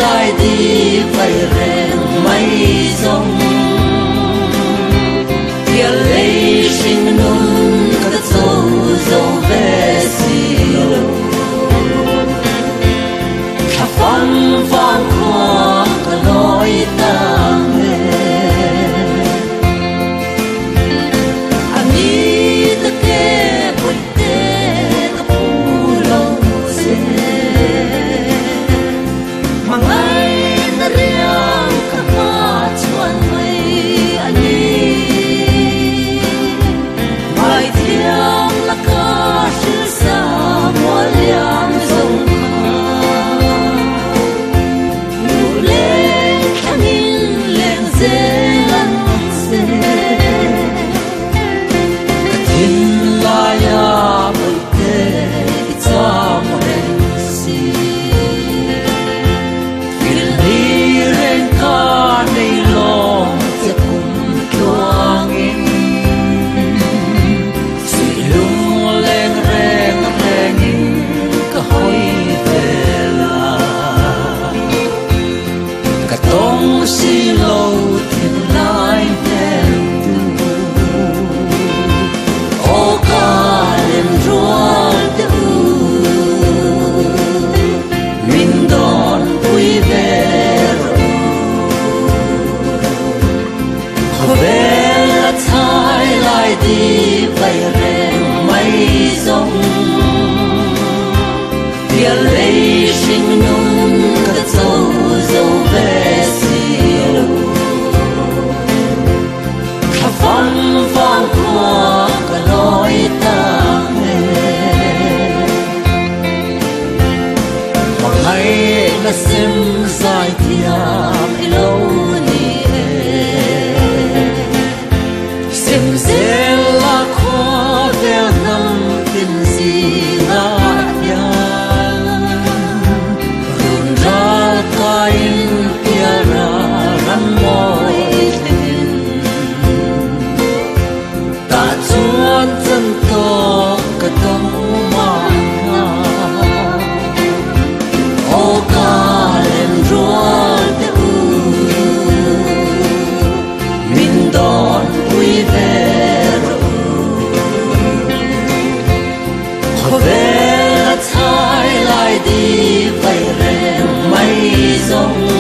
lai di vai reng mai zawng Pial lei hring nun ka cho zo ve si lo Thla fam vang khua ka lawi ta nge A ni take bawihte ka phu lo che Hmangaihna riang ka hma chuan mai a ni. Ngaithiam laka hrilsa mual liam zo kha. Nu leng thlangin leng zel an che. Ka thinlaia bawihte i cham reng si. Thil hi reng ka nei lawng che kum tluangin. Suihlung leng reng rengin ka hawi vel a. Ka tawng si lo thinlai hmel tu. Aw ka lem rual te u. Min dawn pui ve rawh u. Khawvel a chhai lai di vai reng mai zawng. Pial lei hring nun ka cho zo ve si lo. Thla fam vang khua ka lawi ta nge. Hmangaihna sem zai thiam i lo ni e. Sem zel la khawvel hnam tin zingah hian run ral kaiin pialra ram mawi thlengin tah chuan chan tawk ka dawng mahna. Aw ka lem rual te u, min dawn pui ve rawh u. Khawvel a chhai lai di vai reng mai zawng.